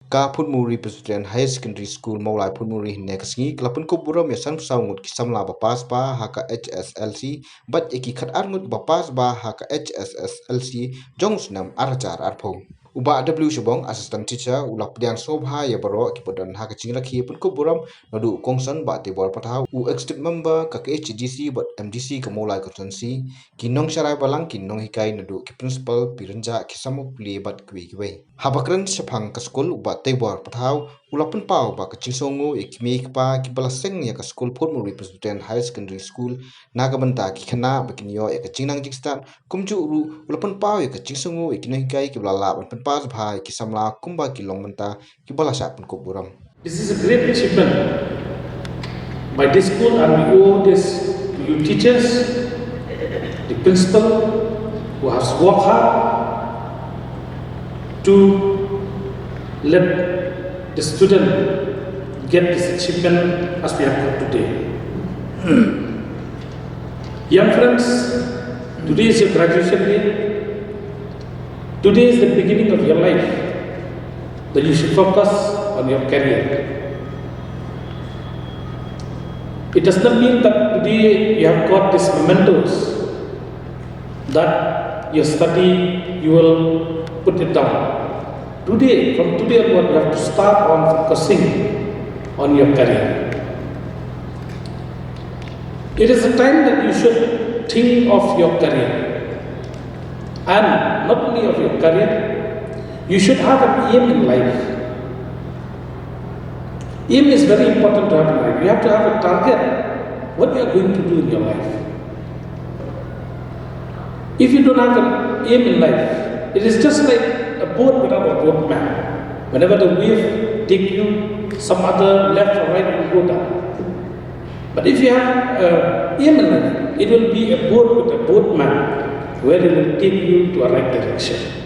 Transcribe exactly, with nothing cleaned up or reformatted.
Ka Phutmuri Presbyterian Higher Secondary School Mawlai Phutmuri hynne ka sngi ka la pynkup burom ïa san phew saw ngut ki samla ba pass ba ha ka H S L C bad ïa ki khatar ngut ba pass ba ha ka H S S L C jong u snem ar hajar arphew. U Bah W Shabong, Assistant Teacher, u la pdiang sngewbha ïa baroh kiba don ha ka jingrakhe pynkup burom, naduh u kongsan Bah Teibor Pathaw, u Executive Member ka K H A D C bad M D C ka Mawlai Constituency, ki nongsharai balang, ki nonghikai naduh ki principal, ki rynjah, ki samla pule bad kiwei kiwei. Haba kren shaphang ka skul, u Bah Teibor Pathaw u la pynpaw ba ka jingsngew ïa ki kmie ki kpa kiba la seng ïa ka skul Phutmuri Presbyterian Higher Secondary School na ka bynta ki khynnah ba kin ïoh ïa ka jingnang jingstad, kumjuh ruh u la pynpaw ïa ka jingsngew ïa ki nonghikai kiba la lah ban pynpaw sngewbha ïa ki samla kumba ki long mynta kiba la shah pynkup burom. This is a great achievement by this school, and we owe this to you teachers, the principal, who has worked hard to let the student get this achievement as we have got today. Young friends, today is your graduation day. Today is the beginning of your life. That you should focus on your career. It does not mean that today you have got these mementos that your study, you will put it down. Today, from today onward, you have to start on focusing on your career. It is a time that you should think of your career. And not only of your career, you should have an aim in life. Aim is very important to have in life. You have to have a target, what you are going to do in your life. If you don't have an aim in life, it is just like a boat without a boatman. Whenever the wave take you, some other left or right will go down. But if you have uh, aim in life, it will be a boat with a boatman where it will take you to a right direction.